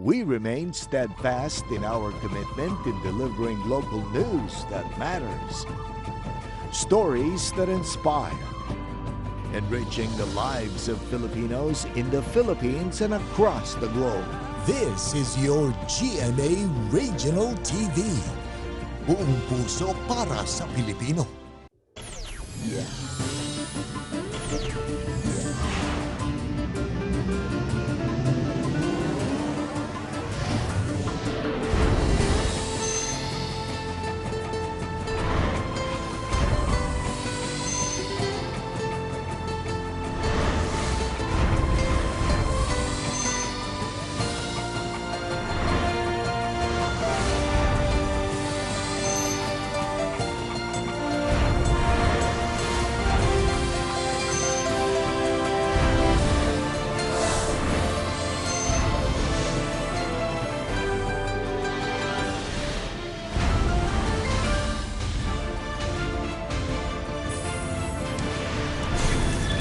We remain steadfast in our commitment in delivering local news that matters, stories that inspire, enriching the lives of Filipinos in the Philippines and across the globe. This is your GMA Regional TV. Buong puso para sa Pilipino.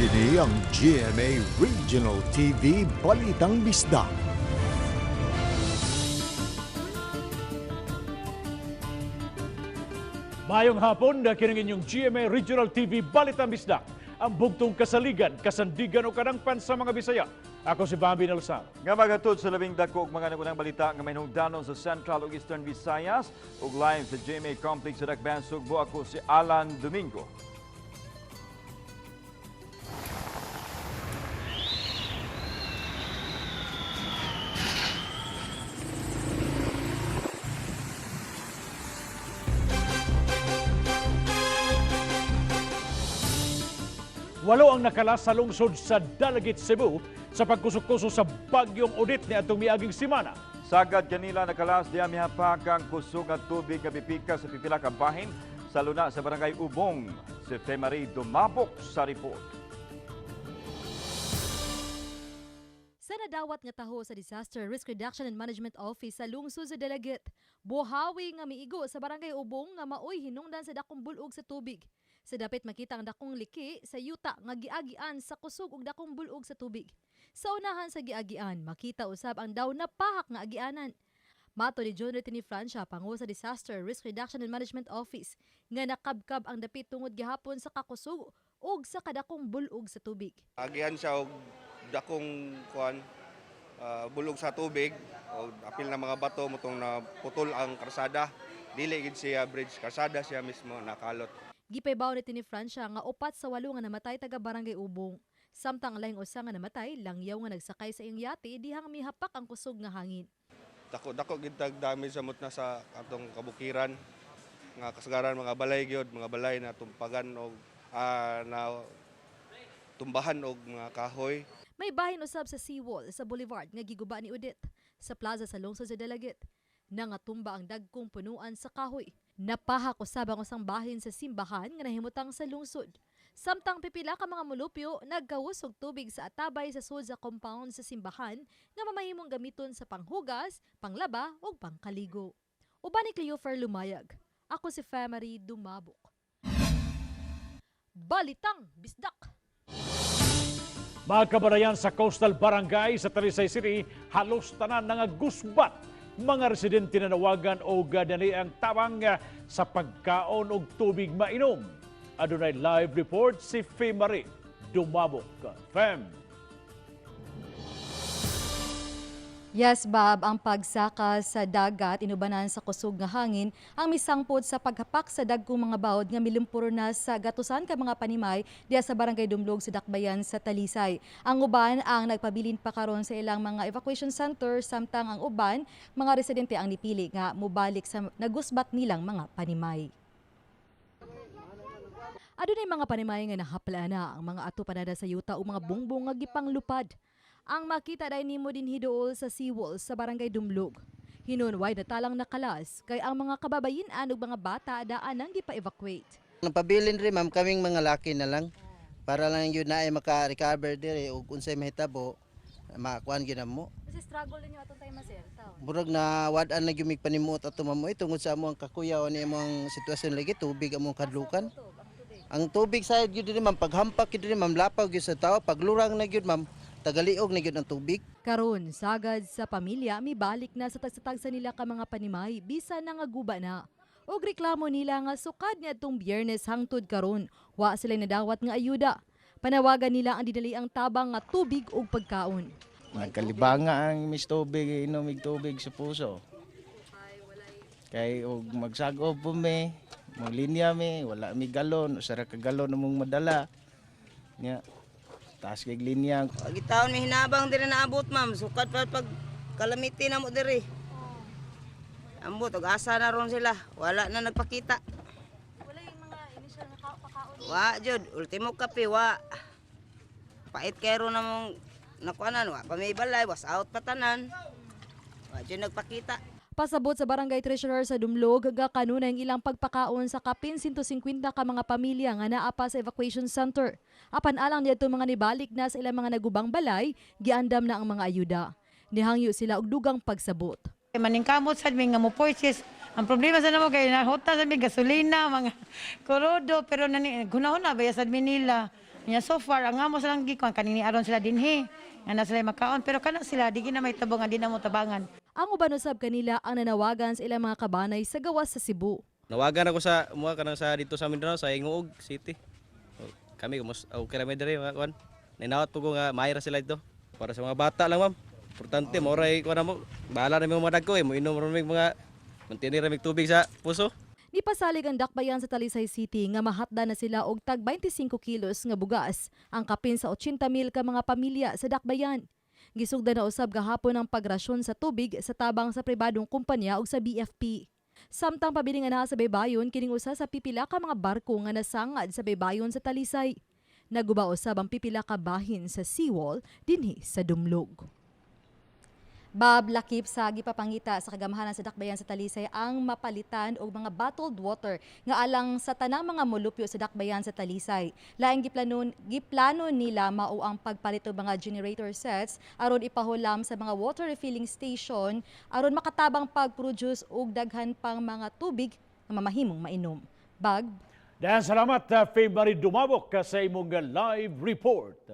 Kini ang GMA Regional TV Balitang Bisdak. Mayong hapon na kining inyong GMA Regional TV Balitang Bisdak, ang bugtong kasaligan, kasandigan o kadangpan sa mga Bisaya. Ako si Bambi Nalsar. Nga magatod sa labing dako og mga nagunang balita nga may danon sa Central ug Eastern Visayas ug live sa GMA Complex sa Dakbayan, Sugbo, ako si Alan Domingo. Walo ang nakalas sa lungsod sa Dalaguete, Cebu sa pagkusok-kuso sa bagyong Odette ni atong miaging semana. Sagad kanila nakalas diya mihapak ang kusog at tubig nga pipika sa pipila ka bahin sa luna sa barangay Ubong. Si Femary Dumabok sa report. Sa nadawat nga taho sa Disaster Risk Reduction and Management Office sa lungsod sa Dalaguete, buhawi nga miigo sa barangay Ubong nga maoy hinungdan sa dakong bulog sa tubig. Sa dapit makita ang dakong liki sa yuta nga giagian sa kusog ug dakong bulog sa tubig. Sa unahan sa giagian, makita usab ang daw napahak nga agianan. Mato ni John Retini Francia, pangulo sa Disaster Risk Reduction and Management Office, nga nakabkab ang dapit tungod gihapon sa kakusog ug sa kadakong bulog sa tubig. Agihan siya og dakong kuan, bulog sa tubig o apil na mga bato mutong naputol ang karsada. Dili gid siya bridge, karsada siya mismo nakalot. Gipaybaw ni Tini Francia nga upat sa walo nga namatay taga Barangay Ubong. Samtang ang lahing usa nga namatay, langyaw nga nagsakay sa iyang yate dihang mihapak ang kusog nga hangin. Dako dako gid tag damage samot na sa atong kabukiran nga kasagaran mga balay gyud, mga balay na tumpagan og na tumbahan og mga kahoy. May bahin usab sa seawall sa Boulevard nga giguba ni Odette sa plaza sa lungsod sa Dalaguete. Nangatumba ang dagkong punuan sa kahoy. Napahak usab ang usang bahin sa simbahan nga nahimutang sa lungsod. Samtang pipila ka mga mulupyo nagkawos og tubig sa atabay sa sud sa compound sa simbahan nga mamahimong gamiton sa panghugas, panglaba ug pangkaligo. Uban ni Cleofer Lumayag. Ako si Femary Dumabok. Balitang Bisdak. Mga kabarayan sa coastal barangay sa Talisay City, halos tanan nga gusbat. Mga residente na nawagan o dali ang tabang sa pagkaon og tubig mainom. Adunay live report si Femary Dumabok. Fem. Yes, Bob, ang pagsaka sa dagat inubanan sa kusog nga hangin ang misangpot sa paghapak sa dagkong mga bawod nga milimpuro na sa gatusan ka mga panimay diya sa Barangay Dumlog sa Dakbayan sa Talisay. Ang uban ang nagpabilin pa karon sa ilang mga evacuation center, samtang ang uban mga residente ang nipili nga mobalik sa nagusbat nilang mga panimay. Adunay mga panimay nga nahapla na ang mga ato panada sa yuta o mga bungbong nga gipanglupad. Ang makita dahil nimo din hiduol sa seawall sa Barangay Dumlog. Hinunway na talang nakalas kay ang mga kababayin-an ug mga bata daan ang gipa-evacuate. Napabilin rin, ma'am, kaming mga laki na lang para lang yun na ay maka-recover dire ug unsay mahitabo makuan gyud mo. Kasi struggle ninyo atong time, sir. Murag na wad-an na gyud mig panimuot ato, ma'am, oy, tungod sa among kakuyaw ni among sitwasyon lagi tubig among kadlukan. Ang tubig sa gyud diri, ma'am, paghampak gyud diri, ma'am, lapaw gyud sa tao, paglurang na gyud, ma'am, Tagaliog na gyud ang tubig. Karon sagad sa pamilya mibalik na sa tagsa-tagsa nila ka mga panimay bisa na nga guba na. Og reklamo nila nga sukad niadtong Biyernes hangtod karon, wa sila nadawat nga ayuda. Panawagan nila ang dinaliang tabang nga tubig ug pagkaon. Nagkalibanga ang mis tubig, inom og tubig sa puso. Kay og magsagob po mi, maglinya mi, wala mi galon, usa ra ka galon among madala. Nya, taas kay linya. Gitaon may hinabang diri naabot, ma'am. Sukad pa pag kalamiti na mo diri. Ambot og asa na ron sila. Wala na nagpakita. Wala yung mga initial na pakaon. Wa jud, ultimo kape wa. Pait kay ron namong nakuanan wa pa may balay, was out pa tanan. Wa jud nagpakita. Pasabot sa barangay treasurer sa Dumlog, ga kanunay ang ilang pagpakaon sa kapin 150 ka mga pamilya nga naa pa sa evacuation center. Apan alang niadto mga nibalik na sa ilang mga nagubang balay, giandam na ang mga ayuda. Nihangyo sila og dugang pagsabot. Maningkamot sad mi nga mo purchase. Ang problema sa namo kay nahuta sa mi gasolina, mga korodo, pero nani gunahon na baya sad mi nila. Nya so far ang amo sa lang gikuan kanini aron sila dinhi. Nga na sila makaon pero kana sila di gina may tabang di na mo tabangan. Ang uban usab kanila ang nanawagan sa ilang mga kabanay sa gawas sa Cebu. Nawagan ako sa mga kanang sa dito sa Mindanao sa Ingoog City. O, kami kumus okay ra mi diri mga kuan. Ninawat po ko nga maayo ra sila dito. Para sa mga bata lang, ma'am. Importante mo ray kuan na mo. Bahala na mi mga dagko eh mo inom ra mi mga mantinir ra mi tubig sa puso. Nipasalig ang dakbayan sa Talisay City nga mahatda na sila og tag 25 kilos nga bugas, ang kapin sa 80 mil ka mga pamilya sa dakbayan. Gisugda na usab gahapon ang pagrasyon sa tubig sa tabang sa pribadong kumpanya ug sa BFP. Samtang pabiling nga naa sa baybayon kining usa sa pipila ka mga barko nga nasangad sa baybayon sa Talisay. Naguba usab ang pipila ka bahin sa seawall dinhi sa Dumlog. Bob, lakip sa gipapangita sa kagamhanan sa dakbayan sa Talisay ang mapalitan og mga bottled water nga alang sa tanang mga molupyo sa dakbayan sa Talisay. Laing giplano nila mao ang pagpalit og mga generator sets aron ipahulam sa mga water refilling station aron makatabang pag-produce og daghan pang mga tubig nga mamahimong mainom. Bag. Dahan salamat, Faye Marie Dumabok, sa imong live report.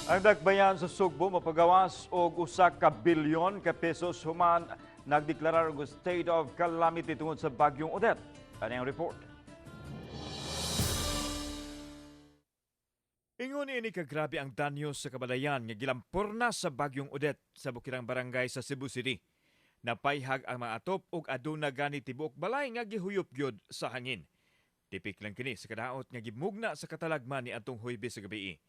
Ang dakbayan sa Sugbo mapagawas og 1 ka bilyon ka pesos human nagdeklarar og state of calamity tungod sa bagyong Odette. Ani ang report. Ingon ini kagrabe ang danyo sa kabalayan nga gilampurna sa bagyong Odette sa Bukirang Barangay sa Cebu City. Napayhag ang mga atop ug aduna gani tibuok balay nga gihuyop gyud sa hangin. Tipik lang kini sa kadaot nga gimugna sa katalagman ni atong Huwebes sa gabii.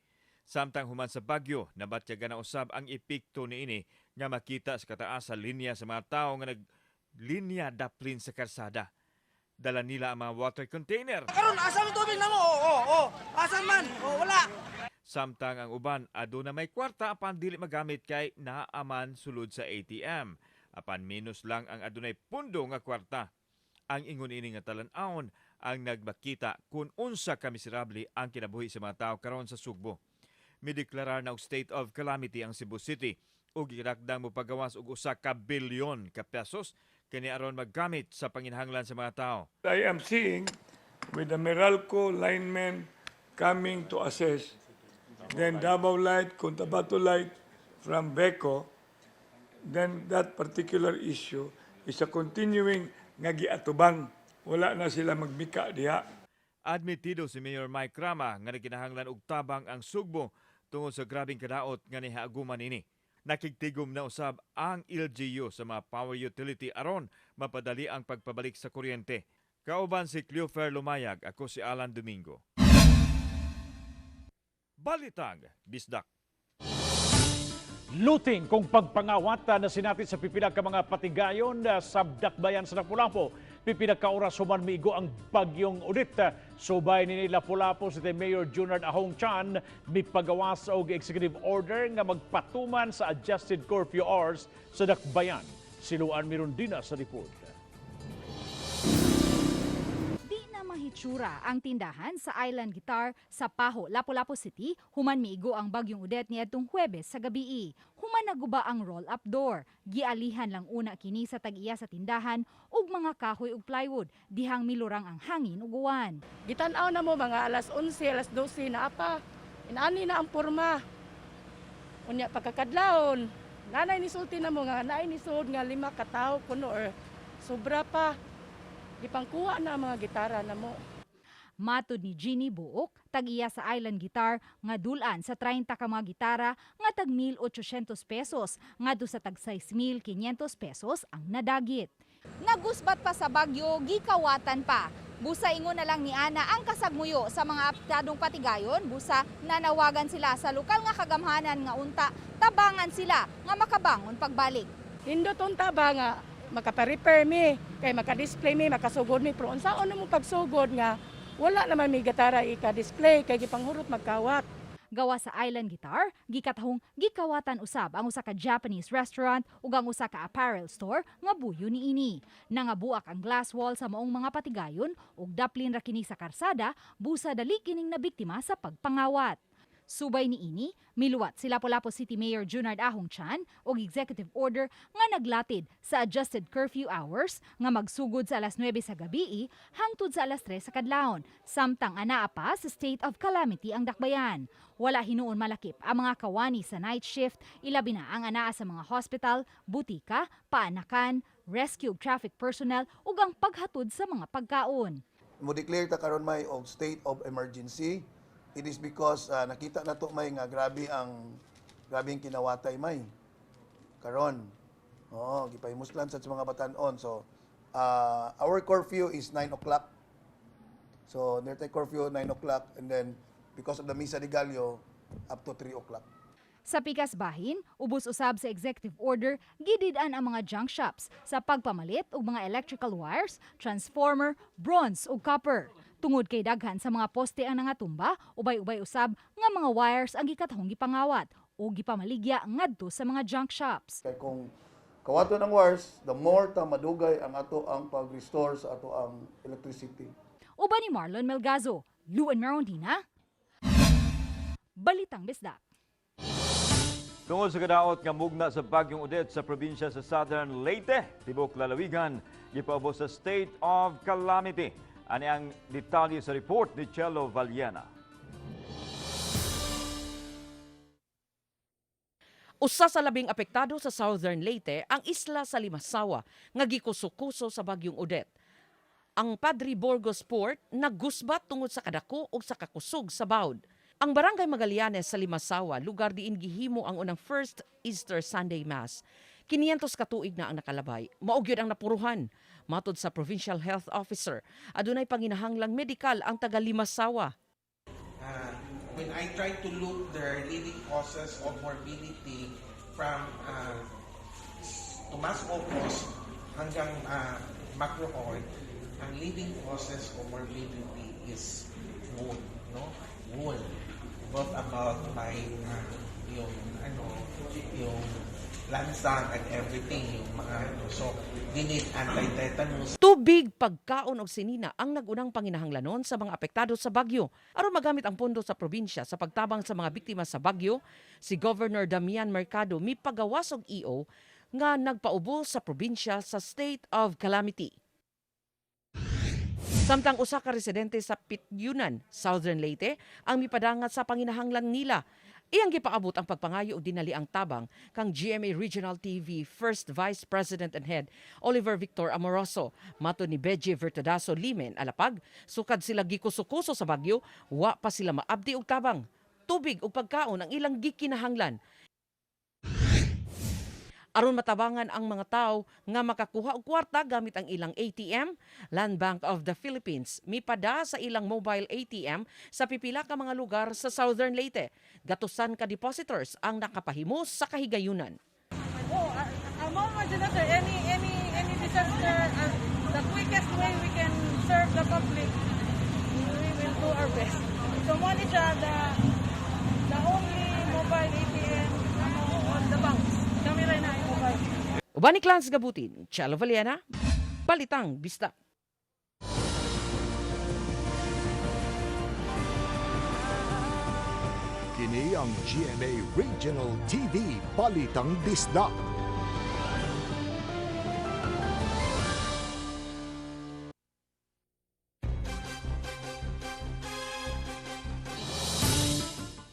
Samtang human sa bagyo, nabatyagan na usab ang epekto niini nga makita sa kataas sa linya sa mga tao nga naglinya daplin sa karsada. Dala nila ang mga water container. Karon asa man tubig namo? Oo. Asa man? Oh, wala. Samtang ang uban aduna may kwarta apan dili magamit kay naaman sulod sa ATM. Apan minus lang ang adunay pundo nga kwarta. Ang ingon ini nga talan-awon ang nagbakita kung unsa ka miserable ang kinabuhi sa mga tao karon sa Sugbo. Mideklarar na og state of calamity ang Cebu City ug girakdang mopagawas og 1 ka bilyon ka pesos kini aron maggamit sa panginahanglan sa mga tao. I am seeing with the Meralco linemen coming to assess, then Davao Light, Cotabato Light from BECO, then that particular issue is a continuing nga giatubang. Wala na sila magmika diha. Admitido si Mayor Mike Rama nga nagkinahanglan og tabang ang Sugbo tungod sa grabeng kadaot nga nihaaguman ini. Nakigtigom na usab ang LGU sa mga power utility aron mapadali ang pagpabalik sa kuryente. Kauban si Cleofer Lumayag, ako si Alan Domingo. Balitang Bisdak. Looting kung pagpangawat na sinati sa pipila ka mga patigayon sa dakbayan sa Lapu-Lapu. Pipila ka oras human miigo ang bagyong Odette. Subay ni Lapu-Lapu City Mayor Junard Ahong Chan mipagawas og executive order nga magpatuman sa adjusted curfew hours sa dakbayan. Siluan Mirundina sa report. Di na mahitsura ang tindahan sa Island Guitar sa Paho, Lapu-Lapu City, human miigo ang bagyong Odette niadtong Huwebes sa gabii. Human naguba ang roll-up door. Gialihan lang una kini sa tag-iya sa tindahan ug mga kahoy ug plywood dihang milurang ang hangin ug uwan. Gitan-aw na mo mga alas 11, alas 12 na apa. Inani na ang porma. Unya pagkakadlawon, nanay nisulti na mo nga naay nisud nga lima ka tawo kuno or sobra pa. Gipangkuha na ang mga gitara namo. Matud ni Jeannie Buok, tag-iya sa Island Guitar, nga dulan sa 30 ka mga gitara nga tag 1,800 pesos, ngadto sa tag 6,500 pesos ang nadagit. Nagusbat pa sa bagyo, gikawatan pa. Busa ingon na lang ni Ana ang kasagmuyo sa mga apektadong patigayon, busa nanawagan sila sa lokal nga kagamhanan nga unta, tabangan sila nga makabangon pagbalik. Hindot unta ba nga makapa-repair mi, kay maka-display mi, makasugod mi, pero unsaon mo pagsugod nga wala naman mi gitara ika-display kay gipanghurot magkawat. Gawa sa Island Guitar, gikatahong gikawatan usab ang usa ka Japanese restaurant ug ang usa ka apparel store nga buyo niini. Nangabuak ang glass wall sa maong mga patigayon ug daplin ra kini sa karsada busa dali kining nabiktima sa pagpangawat. Subay niini, miluwat si Lapu-Lapu City Mayor Junard Ahong Chan og executive order nga naglatid sa adjusted curfew hours nga magsugod sa alas 9 sa gabii hangtod sa alas 3 sa kadlawon, samtang anaa pa sa state of calamity ang dakbayan. Wala hinuon malakip ang mga kawani sa night shift, ilabi na ang anaa sa mga hospital, butika, paanakan, rescue ug traffic personnel ug ang paghatod sa mga pagkaon. Mo declare ta karon may og state of emergency. It is because nakita na to may nga grabe ang kinawatay may karon. Oo, gipahimuslan sa mga batan-on. So, our curfew is 9 o'clock. So, near curfew 9 o'clock and then because of the Misa de Gallo up to 3 o'clock. Sa pikas bahin, ubos usab sa executive order, gidid-an ang mga junk shops sa pagpamalit og mga electrical wires, transformer, bronze ug copper. Tungod kay daghan sa mga poste ang nangatumba, ubay-ubay usab nga mga wires ang gikatahong gipangawat o gipamaligya ngadto sa mga junk shops. Kay kung kawaton ang wires, the more ta madugay ang ato ang pag-restore sa ato ang electricity. Uban ni Marlon Melgazo, Luan Merondina, Balitang Bisdak. Tungod sa kadaot nga mugna sa bagyong Odette sa probinsya sa Southern Leyte, tibok lalawigan, gipaubos sa state of calamity. Ani ang detalye sa report ni Chelo Valiena. Usa sa labing apektado sa Southern Leyte ang isla sa Limasawa nga gikuso-kuso sa bagyong Odette. Ang Padre Burgos Port nagusbat tungod sa kadako ug sa kakusog sa bawd. Ang Barangay Magallanes sa Limasawa, lugar diin gihimo ang unang first Easter Sunday Mass. 500 ka tuig na ang nakalabay. Mao gyud ang napuruhan. Matod sa Provincial Health Officer, adunay panginahanglang medikal ang taga Limasawa. When I try to look their leading causes of morbidity from Tomas Opos hanggang Macrohorn, ang leading causes of morbidity is wound, no? Wound. Brought about by yung ano, yung lansang and everything, yung mga ano. So, they need anti-tetanus. Tubig, pagkaon og sinina ang nagunang panginahanglanon sa mga apektado sa bagyo. Aron magamit ang pondo sa probinsya sa pagtabang sa mga biktima sa bagyo, si Governor Damian Mercado mipagawas og EO nga nagpaubos sa probinsya sa state of calamity. Samtang usa ka residente sa Pityunan, Southern Leyte, ang mipadangat sa panginahanglan nila. Iyang gipaabot ang pagpangayo og dinaliang tabang kang GMA Regional TV First Vice President and Head Oliver Victor Amoroso. Matod ni Beje Vertudazo Limen Alapag, sukad sila gikuso-kuso sa bagyo, wa pa sila maabdi og tabang. Tubig ug pagkaon ang ilang gikinahanglan. Aron matabangan ang mga tao nga makakuha og kwarta gamit ang ilang ATM, Land Bank of the Philippines mipada sa ilang mobile ATM sa pipila ka mga lugar sa Southern Leyte. Gatusan ka depositors ang nakapahimos sa kahigayunan. Oh, amo man dyan na, sir, any disaster, the quickest way we can serve the public, we will do our best. So mo ni siya the only mobile ATM on the banks. Kami rin na yung mobile. Uban ni Clans Gabutin, Chelo Valiena, Balitang Bisdak. Kini ang GMA Regional TV Balitang Bisdak.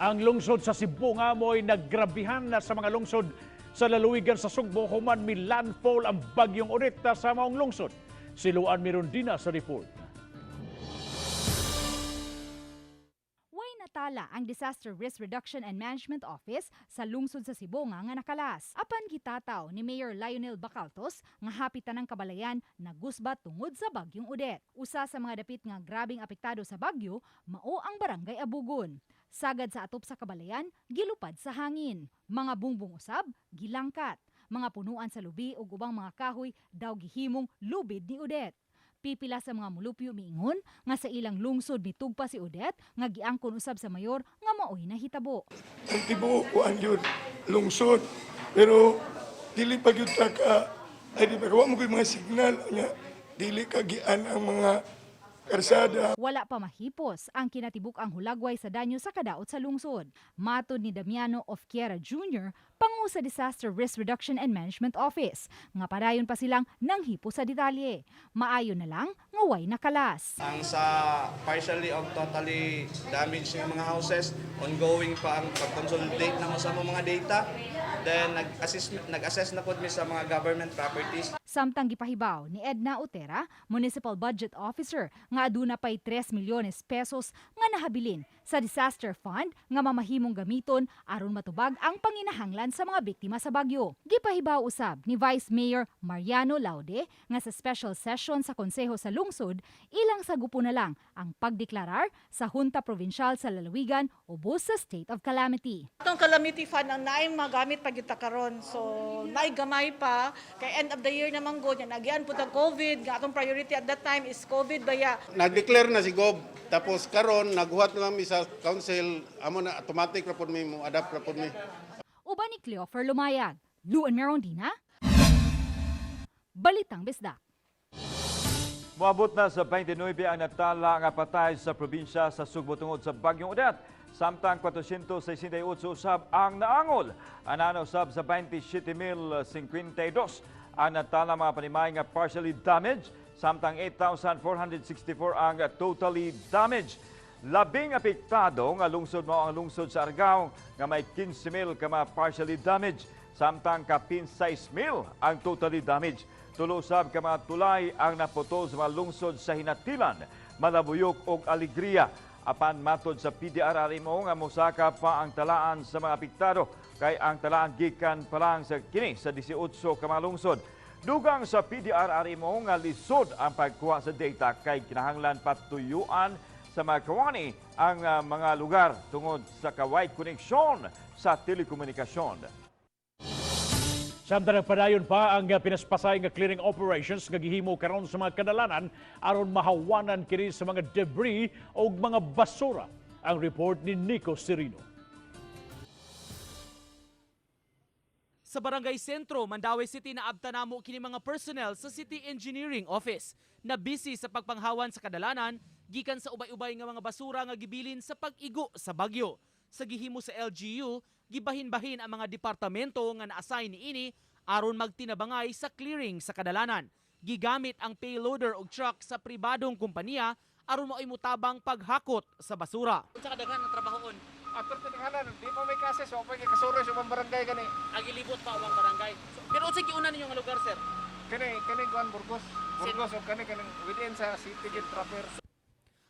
Ang lungsod sa Cebu nga mo'y naggrabihan na sa mga lungsod sa lalawigan sa Sugbo human mi landfall ang bagyong Odette sa maong lungsod. Si Luan Mirondina sa report. Way natala ang Disaster Risk Reduction and Management Office sa lungsod sa Cebu nga nakalas. Apan gitataw ni Mayor Lionel Bacaltos nga hapitan ng kabalayan nagusba tungod sa bagyong Odette. Usa sa mga dapit nga grabing apektado sa bagyo mao ang Barangay Abugon. Sagad sa atop sa kabalayan, gilupad sa hangin. Mga bungbong usab, gilangkat. Mga punuan sa lubi ug ubang mga kahoy daw gihimong lubid ni Odette. Pipila sa mga mulupyo miingon nga sa ilang lungsod mitugpa si Odette nga giangkon usab sa mayor nga maoy nahitabo. Ang tibuok kuan yun, lungsod. Pero dili pa gyud ta ka, ay di pa ka, wa mo ko'y mga signal nga dili ka gian ang mga karsada. Wala pa mahipos ang kinatibuk ang hulagway sa danyo sa kadaot sa lungsod. Matod ni Damiano Ofquiera Jr., pangu sa Disaster Risk Reduction and Management Office, nga padayon pa silang nanghipo sa detalye. Maayo na lang nga way nakalas. Ang sa partially or totally damaged ng mga houses, ongoing pa ang pag-consolidate na mo sa mga data. Then nag-assess na pod mi sa mga government properties. Samtang gipahibaw ni Edna Otera, Municipal Budget Officer, nga aduna pay 3 milyones pesos nga nahabilin sa disaster fund nga mamahimong gamiton aron matubag ang panginahanglan sa mga biktima sa bagyo. Gipahibaw usab ni Vice Mayor Mariano Laude nga sa special session sa Konseho sa Lungsod, ilang sagupo na lang ang pagdeklarar sa Junta Provincial sa Lalawigan ubos sa state of calamity. Atong calamity fund ang naay magamit pag ta karon. So naay gamay pa kay end of the year naman gud nya nagyan pud ang COVID nga atong priority at that time is COVID baya. Nag-declare na si Gob, tapos karon naghuhat na mi sa council, amo na automatic ra pod mi mo adapt ra pod mi. Uban ni Cleofer Lumayag, Luan Merondina, Balitang Bisdak. Moabot na sa 29 ang natala nga patay sa probinsya sa Sugbo tungod sa bagyong Odette. Samtang 468 usab ang naangol. Anano usab sa 27,052 ang natala mga panimay nga partially damaged. Samtang 8,464 ang totally damaged. Labing apektado nga lungsod mao ang lungsod sa Argao nga may 15,000 ka mga partially damaged. Samtang kapin 6,000 ang totally damaged. Tulo usab ka mga tulay ang naputol sa mga lungsod sa Hinatilan, Malabuyok ug Alegria. Apan matod sa PDRRMO nga mosaka pa ang talaan sa mga apektado kay ang talaan gikan pa lang sa kini sa 18 ka mga lungsod. Dugang sa PDRRMO nga lisod ang pagkuha sa data kay kinahanglan patuyuan sa mga kawani ang mga lugar tungod sa kaway koneksyon sa telekomunikasyon. Samtang nagpadayon pa ang pinaspasay nga clearing operations nga gihimo karon sa mga kadalanan aron mahawanan kini sa mga debris o mga basura. Ang report ni Nico Serino. Sa Barangay Sentro, Mandaue City, naabta namo kini mga personnel sa City Engineering Office na busy sa pagpanghawan sa kadalanan gikan sa ubay-ubay nga mga basura nga gibilin sa pag-igo sa bagyo. Sa gihimo sa LGU, gibahin-bahin ang mga departamento nga na-assign niini aron magtinabangay sa clearing sa kadalanan. Gigamit ang payloader og truck sa pribadong kompanya aron maoy mutabang paghakot sa basura. Unsa kadaghan ang trabahoon? After tinanghalan, di pa may kases, wa pa kay kasuro sa ubang barangay gani. Ang gilibot pa ubang barangay. So, pero unsay giuna ninyo nga lugar, sir? Kani kani kuan Burgos. Burgos o kani kaning within sa city gid proper.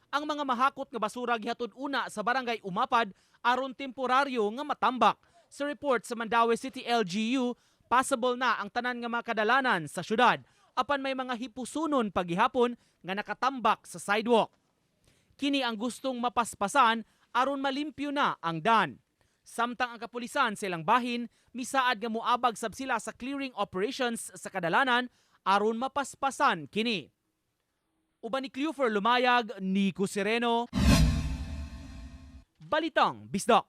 Ang mga mahakot nga basura gihatod una sa barangay Umapad aron temporaryo nga matambak. Sa report sa Mandaue City LGU, passable na ang tanan nga mga kadalanan sa syudad apan may mga hipusunon paghihapon nga nakatambak sa sidewalk. Kini ang gustong mapaspasan aron malimpyo na ang dan. Samtang ang kapulisan sa ilang bahin, misaad nga moabag sab sila sa clearing operations sa kadalanan aron mapaspasan kini. Uban ni Cleofer Lumayag, Nico Sereno, Balitang Bisdak.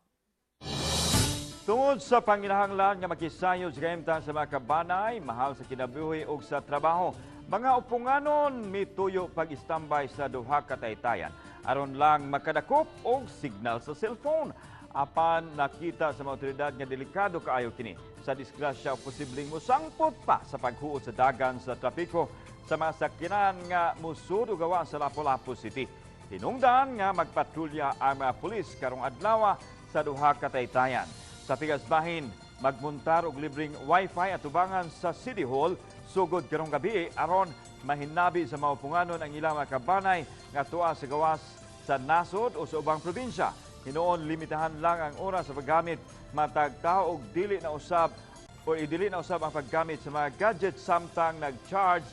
Tungod sa panginahanglan nga makisayod sa kahimtang sa mga kabanay, mahal sa kinabuhi ug sa trabaho, mga upunganon mituyo pag-istambay sa duha ka taytayan aron lang makadakop og signal sa cellphone. Apan nakita sa mga otoridad nga delikado kaayo kini sa disgrasya o posibleng mosangpot pa sa paghuot sa dagan sa trapiko sa mga sakyanan nga musud o gawa sa Lapu-Lapu City. Hinungdan nga magpatrolya ang mga pulis karong adlaw sa duha ka taytayan. Sa pikas bahin, magmuntar og libreng wifi at tubangan sa City Hall sugod karong gabi aron mahinabi sa maupunganon ang ilang mga kabanay nga tuwa sa gawas sa nasod o sa ubang probinsya. Hinuon limitahan lang ang oras sa paggamit matag tao og dili na usab o idili na usab ang paggamit sa mga gadgets samtang nag-charge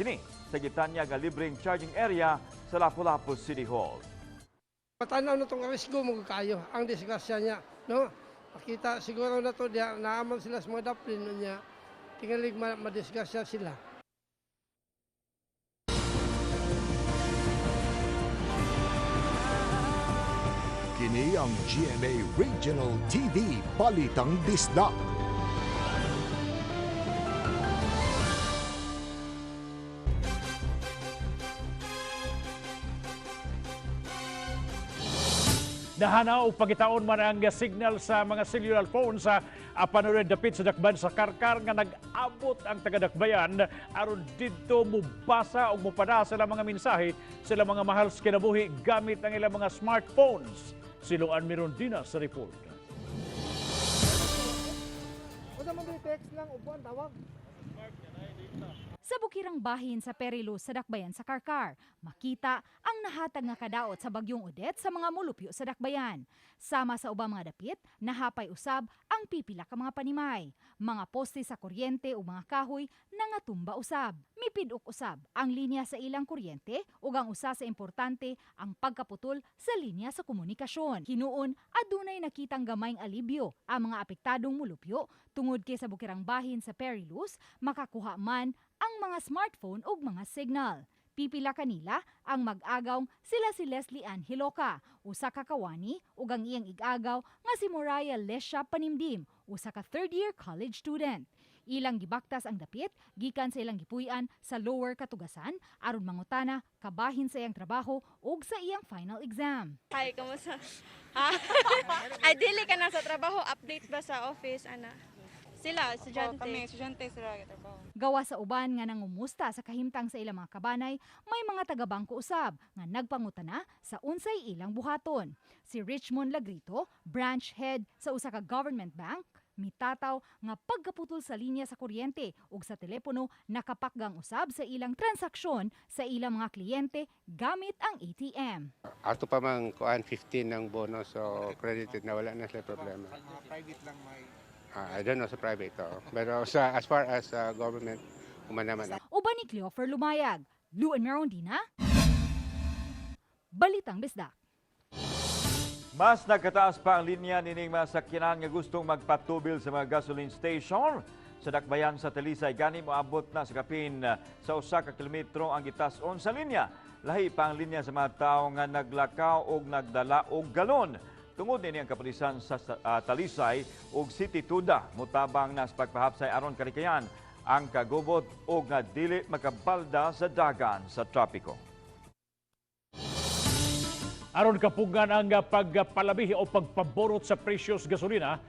kini sa gitanya nga libreng charging area sa Lapu-Lapu City Hall. Patanaw na itong risgo mo kayo, ang disgrasya niya, no? Makita siguro na to diya, naaman sila sa mga daplin niya, tingalig madisgrasya sila. Kini ang GMA Regional TV Balitang Bisdak. Nahanaw pagitaon man ang signal sa mga cellular phones sa apan dapit sa dakban sa Karkar nga nag-abot ang tagadakbayan aron didto mubasa og mupada sa ilang mga mensahe sa ilang mga mahal sa kinabuhi gamit ang ilang mga smartphones. Siluan Mirondina sa report. Sa bukirang bahin sa Perilo sa Dakbayan sa Karkar, makita ang nahatag nga kadaot sa bagyong Odette sa mga mulupyo sa Dakbayan. Sama sa ubang mga dapit, nahapay usab ang pipila ka mga panimay, mga poste sa kuryente o mga kahoy nangatumba usab. Mipidok usab ang linya sa ilang kuryente ug ang usa sa importante ang pagkaputol sa linya sa komunikasyon. Hinuon adunay nakitang gamayng alibyo ang mga apektadong mulupyo tungod kay sa bukirang bahin sa Perilous makakuha man ang mga smartphone ug mga signal. Pipila kanila ang mag-agaw sila si Leslie Ann Hiloka, usa ka kawani ug ang iyang ig-agaw nga si Moraya Lesha Panimdim, usa ka third year college student. Ilang gibaktas ang dapit gikan sa ilang gipuy-an sa Lower Katugasan aron mangutana kabahin sa iyang trabaho ug sa iyang final exam. Hi, kumusta? Ay, dili ka na sa trabaho, update ba sa office ana? Sila, estudyante. Kami, estudyante sila trabaho. Gawa sa uban nga nangumusta sa kahimtang sa ilang mga kabanay, may mga taga-bangko usab nga nagpangutana sa unsay ilang buhaton. Si Richmond Lagrito, branch head sa usa ka government bank, mitataw nga pagkaputol sa linya sa kuryente ug sa telepono nakapakgang usab sa ilang transaksyon sa ilang mga kliyente gamit ang ATM. Ato pa mang kuan 15 ng bonus so credited na wala na sila problema. Private lang may I don't know sa private, oh. Pero sa, as far as government, human naman. Uban ni Cleofer Lumayag, Luan Merondina, Balitang Bisdak. Mas nagkataas pa ang linya nining mga sakyanan nga gustong magpatubil sa mga gasoline station. Sa dakbayan sa Talisay, gani moabot na sa kapin sa usa ka kilometro ang gitas-on sa linya. Lahi pa ang linya sa mga tawo nga naglakaw og nagdala og galon. Tungod nini ang kapulisan sa Talisay ug City Tuda mutabang na sa pagpahapsay aron kalikayan ang kagubot og nga dili makabalda sa dagan sa trapiko. Aron kapugan ang pagpalabi o pagpaborot sa presyo sa gasolina,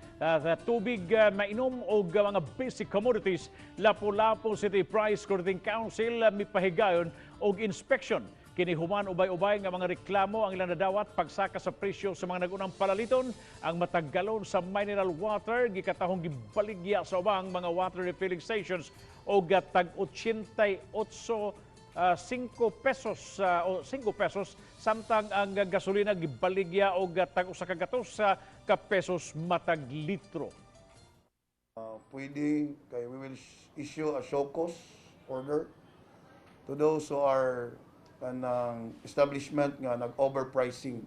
tubig mainom o mga basic commodities, Lapu-Lapu City Price Coordinating Council mipahigayon og inspection. Kini human ubay-ubay nga mga reklamo ang ilang nadawat pagsaka sa presyo sa mga nagunang palaliton. Ang matag galon sa mineral water gikatahong gibaligya sa ubang mga water refilling stations og tag 88 5 pesos o 5 pesos samtang ang gasolina gibaligya og tag usa ka gatos sa ka pesos matag litro. Pwede kay we will issue a show cause order to those who are kanang establishment nga nag-overpricing.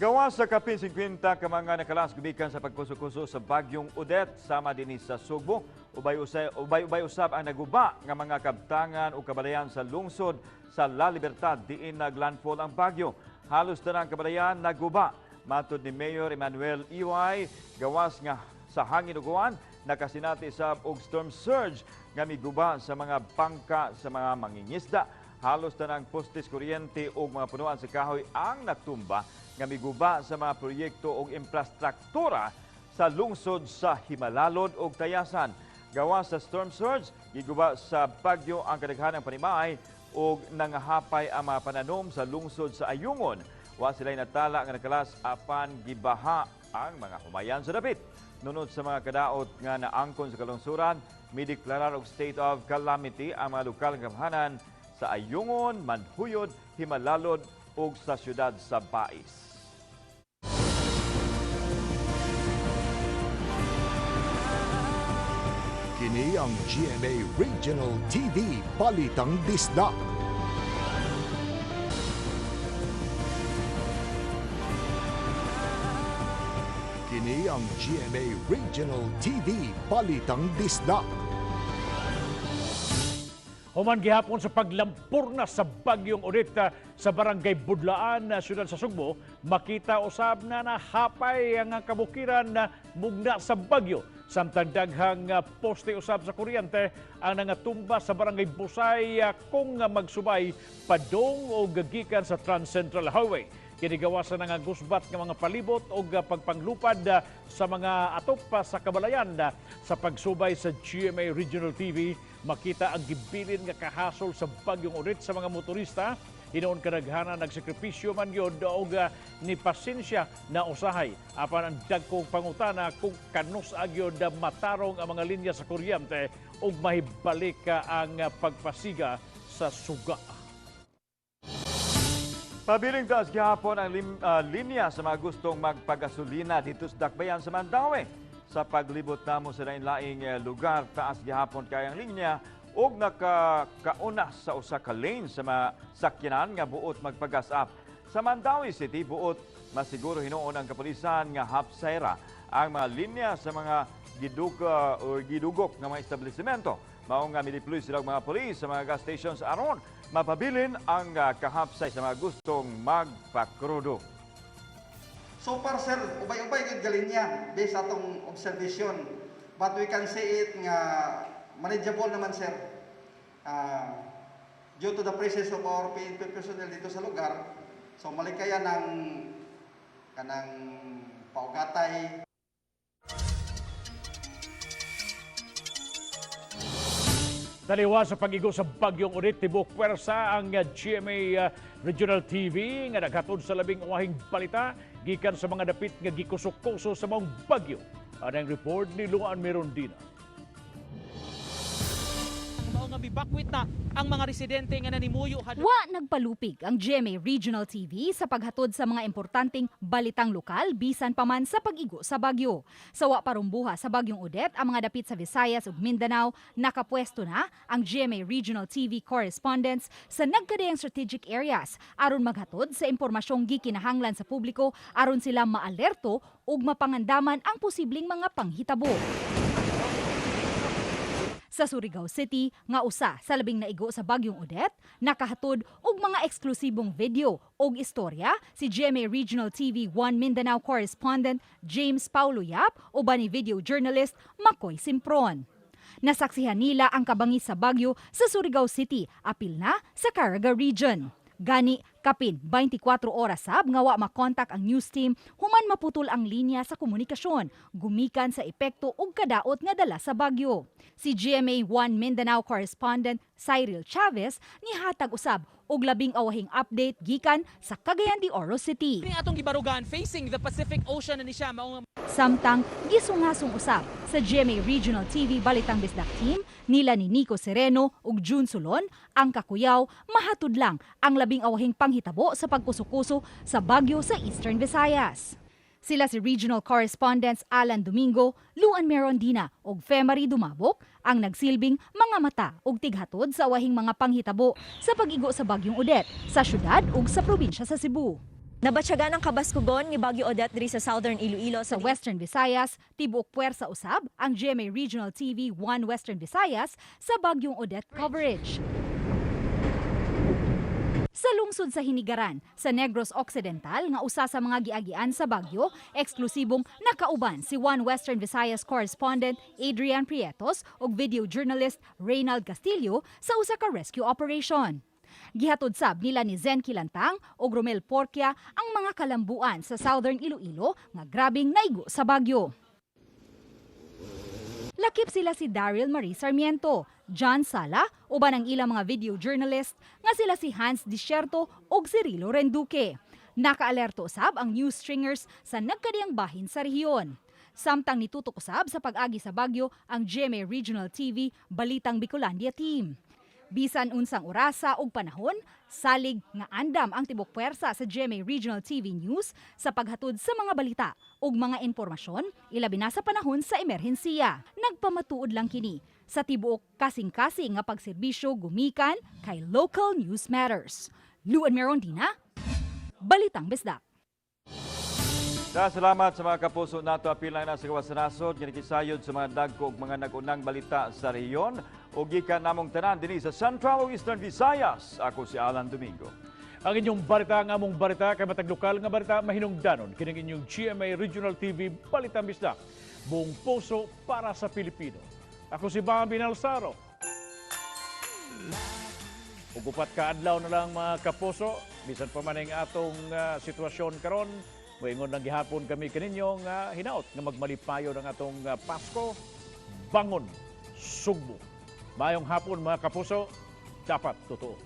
Gawa sa kapin 50 ka mga nakalas gumikan sa pagkuso-kuso sa bagyong Odette sama dinhi sa Sugbo. Ubay-ubay usab ang naguba nga mga kabtangan o kabalayan sa lungsod sa La Libertad diin naglandfall ang bagyo. Halos tanang kabalayan naguba. Matod ni Mayor Emmanuel Iway, gawas nga sa hangin ug uwan nakasinati sab og storm surge nga miguba sa mga bangka sa mga mangingisda. Halos tanang postes kuryente ug mga punuan sa kahoy ang natumba nga miguba sa mga proyekto ug infrastruktura sa lungsod sa Himalalod ug Tayasan. Gawas sa storm surge, giguba sa bagyo ang kadaghanang panimay ug nangahapay ang mga pananom sa lungsod sa Ayungon. Wa sila'y natala nga nakalas apan gibaha ang mga humayan sa dapit. Nunod sa mga kadaot nga naangkon sa kalungsuran, mideklarar og state of calamity ang mga lokal nga gamhanan sa Ayungon, Manjuyod, Jimalalud ug sa siyudad sa Bais. Kini ang GMA Regional TV Balitang Bisdak. Kini ang GMA Regional TV Balitang Bisdak. Human gihapon sa paglampurna sa bagyong Odette sa Barangay Budlaan, siyudad sa Sugbo, makita usab na nahapay ang kabukiran na mugna sa bagyo. Samtang daghang poste usab sa kuryente ang nangatumba sa Barangay Busay kung magsubay padung o gikan sa Trans-Central Highway. Kinigawasan nga gusbat nga mga palibot o pagpanglupad sa mga atop sa kabalayan. Sa pagsubay sa GMA Regional TV, makita ang gibilin nga kahasol sa bagyong Odette sa mga motorista. Hinoon kadaghanan nagsakripisyo man yun og ni pasensya na usahay. Apan ang dagkong pangutana kung kanus agyod matarong ang mga linya sa kuryente ug mahibalik ang pagpasiga sa suga. Pabiling taas gihapon ang linya sa mga gustong magpagasolina dito sa Dakbayan sa Mandaue. Sa paglibot namo sa lain-laing lugar, taas gihapon kay ang linya ug nakakauna sa usa ka lane sa mga sakyanan nga buot magpagas-up. Sa Mandaue City, buot masiguro hinuon ang kapulisan nga hapsayra ang mga linya sa mga gidugok nga mga establishmento. Mao nga mideploy sila og mga pulis sa mga gas stations aron mapabilin ang kahapsay sa mga gustong magpakrudo. So far, sir, ubay-ubay gyud galinya based sa atong observation. But we can say it nga manageable naman, sir. Due to the presence of our PNP personnel dito sa lugar, so malikaya ng kanang paugatay. Taliwa sa pag-igo sa bagyong Odette, tibok pwersa ang GMA Regional TV nga naghatod sa labing uwahing balita gikan sa mga dapit nga gikusok-kuso sa maong bagyo. Anang report ni Luan Mirondina. Mao nga mibakwit na ang mga residente nga nanimuyo. Wa nagpalupig ang GMA Regional TV sa paghatod sa mga importanteng balitang lokal bisan pa man sa pag-igo sa bagyo. Sa wa parumbuha sa bagyong Odette ang mga dapit sa Visayas ug Mindanao, nakapwesto na ang GMA Regional TV correspondents sa nagkadayang strategic areas aron maghatod sa impormasyong gikinahanglan sa publiko aron sila maalerto ug mapangandaman ang posibleng mga panghitabo. Sa Surigao City, nga usa sa labing naigo sa bagyong Odette, nakahatod og mga eksklusibong video og istorya si GMA Regional TV 1 Mindanao correspondent James Paulo Yap uban ni video journalist Makoy Simpron. Nasaksihan nila ang kabangis sa bagyo sa Surigao City, apil na sa Caraga Region. Gani, kapin 24 oras sab nga wa makontak ang news team human maputol ang linya sa komunikasyon, gumikan sa epekto ug kadaot nga dala sa bagyo. Si GMA 1 Mindanao correspondent Cyril Chavez nihatag usab og labing awahing update gikan sa Cagayan de Oro City. Kini atong gibarugan facing the Pacific Ocean na ni siya maong Samtang gisungasong usab sa GMA Regional TV Balitang Bisdak Team nila ni Nico Sereno ug June Solon ang kakuyaw mahatud lang ang labing awahing panghitabo sa pagkuso-kuso sa bagyo sa Eastern Visayas. Sila si Regional Correspondents Alan Domingo, Luan Merondina ug Femary Dumabok ang nagsilbing mga mata ug tighatod sa awahing mga panghitabo sa pag-igo sa bagyong Odette sa syudad ug sa probinsya sa Cebu. Nabatyagan ang kabaskugon ni Bagyo Odette diri sa Southern Iloilo. Sa Western Visayas, tibuok puwersa usab ang GMA Regional TV 1 Western Visayas sa Bagyong Odette coverage. Sa lungsod sa Hinigaran, sa Negros Occidental nga usa sa mga giagian sa bagyo, eksklusibong nakauban si One Western Visayas correspondent Adrian Prietos ug video journalist Reynald Castillo sa usa ka rescue operation. Gihatod sab nila ni Zen Kilantang ug Romel Porquia ang mga kalambuan sa Southern Iloilo nga grabing naigo sa bagyo. Lakip sila si Daryl Marie Sarmiento, John Sala, uban ang ilang mga video journalist nga sila si Hans Desierto ug Cirilo Renduque. Nakaalerto usab ang news stringers sa nagkadiyang bahin sa rehiyon. Samtang nitutok usab sa pag-agi sa bagyo ang GMA Regional TV Balitang Bicolandia team. Bisan unsang orasa ug panahon, salig nga andam ang tibok puwersa sa GMA Regional TV News sa paghatod sa mga balita ug mga impormasyon, ilabi na sa panahon sa emerhensiya. Nagpamatuod lang kini sa tibuok kasing-kasing nga pagserbisyo gumikan kay Local News Matters. Luan Merondina, Balitang Bisdak. Da, salamat sa mga kapuso nato, apil na sa gawas sa nasod nga nakisayod sa mga dagko ug mga nag-unang balita sa rehiyon ug gikan namong tanan dinhi sa Central ug Eastern Visayas. Ako si Alan Domingo. Ang inyong balita, ang among balita, kay matag lokal nga balita mahinungdanon kining inyong GMA Regional TV Balitang Bisdak. Buong puso para sa Pilipino. Ako si Bambi Nalsaro. Ug 4 ka adlaw na lang, mga kapuso, bisan pa man ang atong sitwasyon karon, moingon lang gihapon kami kaninyo nga hinaot nga magmalipayon ang atong Pasko. Bangon, Sugbo. Maayong hapon, mga kapuso, dapat totoo.